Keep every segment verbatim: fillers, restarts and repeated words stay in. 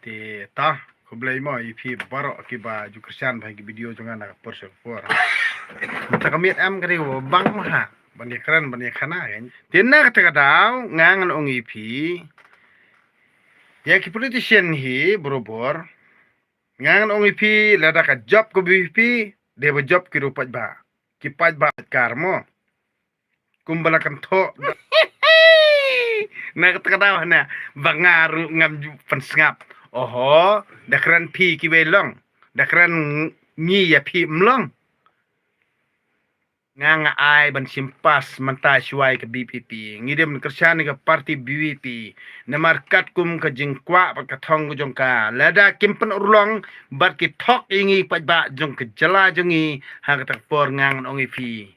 Te ta, khublei mo ïa phi baroh kiba ju kyrshan bha ki video jong nga na ka por sha ka por. Mynta ka miet em ka dei ba bang mo ha ban ïa kren ban ïa khana kan. Te na kata ka daw nga ngan ong ïa phi, ïa ki politician hi barabor, nga ngan ong ïa phi, lada ka jop ka VPP, dei ba jop ki ruh paidbah. Ki paidbah kar mo. Kumba la kynthoh na kata ka daw hana, ba nga ruh ngam ju pynsngap. Oho, da kren phi kiwei long, da kren ngi ïa phi ym long. Nga nga ai ban shim pas mynta shuwa ïa ka VPP. Ngi dei ban kyrshan ïa ka party VPP. Namar katkum ka jingkwah bad ka thong ka jong ka, lada kim pynurlong bad ki thok ïa ngi paidbah jong ka jylla jong ngi, ha kata ka por nga ngan ong ïa phi,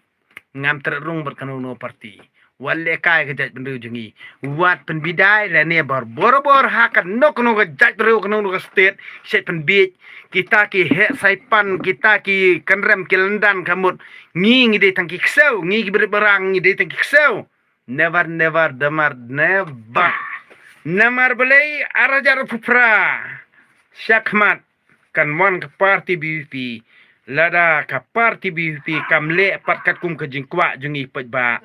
ngam tret rung bad kano kano party. Wat lehkai ka jaitbynriew jong ngi. Wat pynbidai lane barabor ha kano kano ka jaitbynriew, kano kano ka state, shet pynbiej. Kita ki heh saipan, kita ki kynrem ki lyndan ka mut ngi, ngi dei tang ki ksew, ngi ki brit barang ngi dei tang ki ksew. Never, never, damar, never. Namar balei, ar hajar arphew phra sha khmat kan wan ka party VPP. Lada ka party VPP kam leh pat katkum ka jingkwah jong ngi paidbah,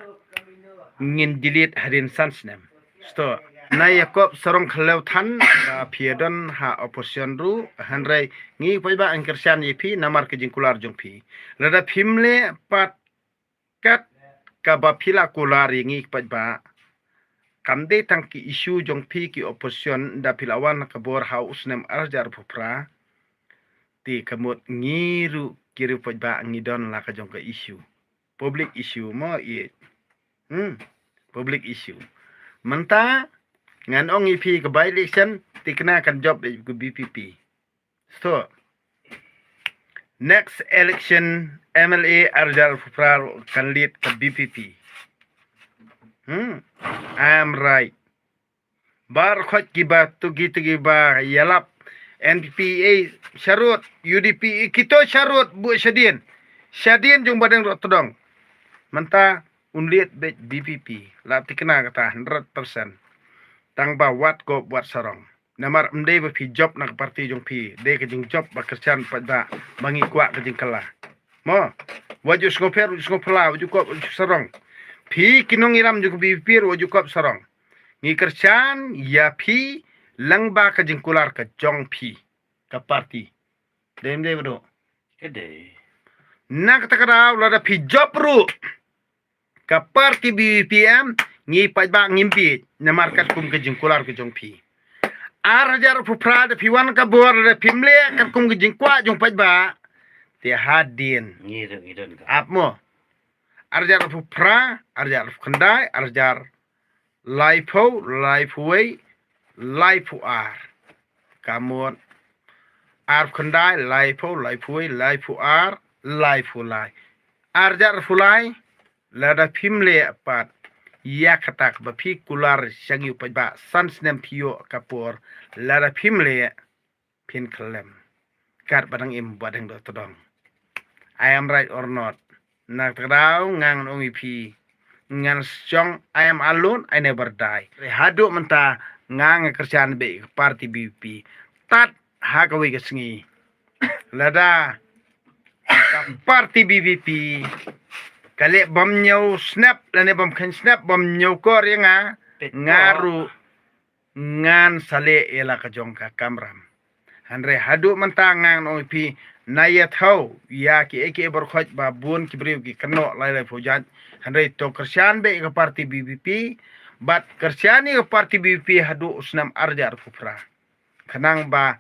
ngin delete hadien san snem. Sto. Na Jakob Sarong Khlewthan, ba phi ïa don ha opposition ruh, hynrei ngi paidbah ngi kyrshan ïa phi namar ka jingkular jong phi. Lada phim leh pat kat kaba phi la kular ïa ngi paidbah, kam dei tang ki issue jong phi ki opposition, da phi la wan ka bor ha u snem ar hajar arphew phra. Te ka mut ngi ruh ki riew paidbah ngi don la ka jong ka issue. Public issue mo ïeit. Hmm. Public issue. Mynta ngan ong ïa phi, ka by election, thikna kan jop da ka VPP. So, next election MLA ar hajar arphew phra kan lead ka VPP. Hmm. I am right. Baroh khoit kiba tugi tugi ba ïalap, NPP ei sharud, UDP ei kito sharud, buh shadien. Shadien jong Bah Deng Dohtdong. Mynta un lead beit VPP. La thikna kata hundred percent. Tang ba wat Jakob wat Sarong. Namar ym dei ba phi jop na ka party jong phi, dei ka jingjop ba kyrshan paidbah, ba ngi kwah ka jingkylla. Mo, wat ju sngewpher, wat ju sngewphylla, wat ju Jakob, wat ju Sarong. Phi ki nongïalam jong ka VPP, wat ju Jakob Sarong. Ngi kyrshan ïa phi lyngba ka jingkular ka jong phi, ka party. Dei ym dei Bah Doh? Ka dei. Na kata ka daw lada phi jop ruh ka party VPP, ngi paidbah ngim bieit namar katkum ka jingkular ka jong phi. Ar hajar arphew phra da phi wan ka bor, da phim leh katkum ka jingkwah jong paidbah, te hadien. Ngi ruh ngi don ka. Ap mo. Ar hajar arphew phra, ar hajar arphew khyndai, ar hajar laiphew, laiphew wei, laiphew ar. Ka mut arphew khyndai, laiphew, laiphew wei, laiphew ar, laiphew lai. Ar hajar arphew lai, lada phim leh pat ïa kata kaba phi kular sha ngi u paidbah, san snem phi ïoh ka por, lada phim leh, phin khyllem. Kat ba dang im Bah Deng Dohtdong. I am right or not? Na kata ka daw nga ngan ong ïa phi, ngan shong, I am alone, I never die. Re haduh mynta nga nga kyrshan beit ka party VPP. Tad ha kawei ka sngi, lada ka party VPP ka leh bymñiew snap lane bymkheiñ snap, bymñiew kor ïa nga, nga ruh ngan sa leh ïa la ka jong ka kamram. Hynrei haduh mynta nga ngan ong ïa phi, na ïa thaw ïa kiei kiei baroh khoit ba bun ki briew ki kynnoh lai laiphew jait. Hynrei to kyrshan beit ïa ka party VPP, bad kyrshan ïa ka party VPP haduh u snem ar hajar arphew phra. Khnang ba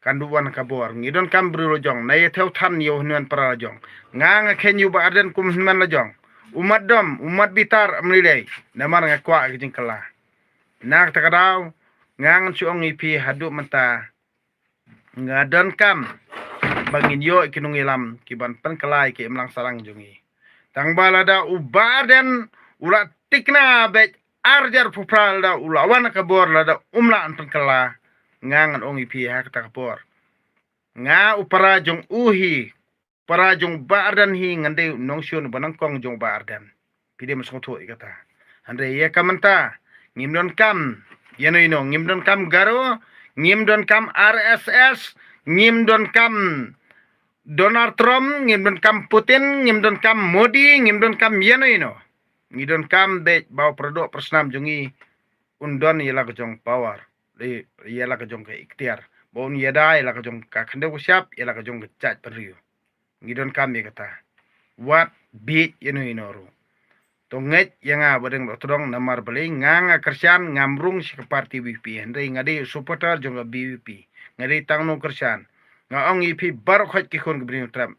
kan duh wan ka bor. Ngi donkam briew la jong, na ïa thaw than ïa u hynmen para la jong. Nga nga kheiñ ïa u Bah Ardent kum hynmen la jong. U mat dom, u mat bitar, ym lei lei. Namar nga kwah ka jingkylla. Na kata ka daw nga ngan shu ong ïa phi, haduh mynta nga donkam ba ngin ïoh ki nongïalam ki ban pynkylla ïa ki imlang sahlang jong ngi. Tang ba lada u Bah Ardent u la thikna beit ar hajar arphew phra, lada u la wan ka bor, lada um lah ban pynkylla, nga ngan ong ïa phi ha kata ka por, nga u para jong u hi, para jong u Bah Ardent hi, ngan dei u nongshun ba nyngkong jong u Bah Ardent. Phi dei ban sngewthuh ïa kata. Hynrei ïa ka mynta ngim donkam ïano ïano, ngim donkam Garo, Ngim donkam R S S, ngim donkam Donald Trump, ngim donkam Putin, ngim donkam Modi, ngim donkam ïano ïano. Ngi donkam dei ba u paradoh parasnam jong ngi un don ïa la ka jong power, ïa la ka jong ka iktiar, ba un ïada ïa la ka jong ka khyndew ka shyiap, ïa la ka jong ka jaitbynriew. Ngi donkam ïa kata. Wat bieit ïano ïano ruh. To ngeit ïa nga Bahdeng Dohtdong, namar balei nga, nga Khristan, ngam rung sha ka party VPP. Hynrei nga dei supporter jong ka VPP. Nga dei tang u nong Khristan. Nga ong ïa phi baroh khoit ki khun ka Bri Hynñiewtrep,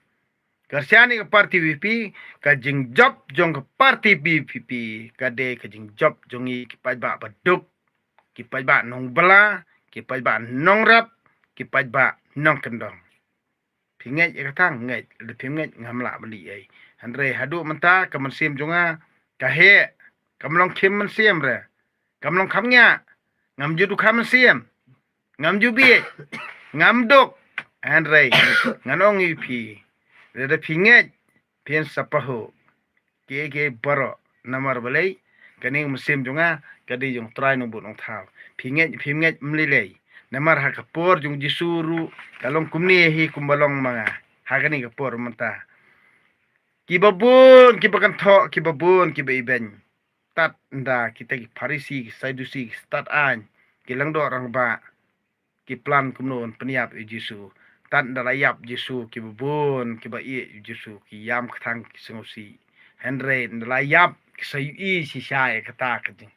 Khristan ïa ka party VPP, ka jingjop jong ka party VPP ka dei ka jingjop jong ngi ki paidbah baduk, ki paidbah nongbylla, ki paidbah nongrep, ki paidbah nongkyndong. Phi ngeit ïa kata? Ngeit. Lada phim ngeit ngam lah ban leh ei. Hynrei haduh mynta ka mynsiem jong nga ka heh. Kam long khim mynsiem re, kam long kham ngiah. Ngam ju dukha mynsiem, ngam ju bieit, ngam duk. Hynrei ngan ong ïa phi, lada phi ngeit, phin sa pahuh kiei kiei baroh. Namar balei? Kane ka mynsiem jong nga ka dei jong u Trai Nongbuh Nongthaw. Phi ngeit phim ngeit, ym lei lei. Namar ha ka por jong u Jisu ruh ka long kumne hi kumba long ma nga ha kane ka por mynta. Kiba bun kiba kynthoh, kiba bun kiba ibeiñ. Tad ynda kita ki Pharisi, ki Sadusi, ki stad aiñ, ki lyngdoh rangbah, ki plan kumno ban pynïap ïa u Jisu. Tad ynda la ïap u Jisu, kiba bun kiba ïeit ïa u Jisu ki ïam kthang, ki sngewsih. Hynrei ynda la ïap ki sa ïohi shisha ïa kata ka jing,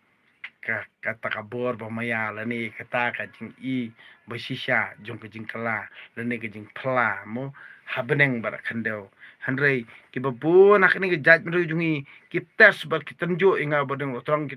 ka, kata ka bor ba maïa lane kata ka jingi ba shisha jong ka jingkylla lane ka jingphylla mo ha bneng bad ha khyndew. Hynrei kiba bun ha kane ka jaitbynriew jong ngi ki test bad ki tynjuh ïa nga Bahdeng Dohtdong, ki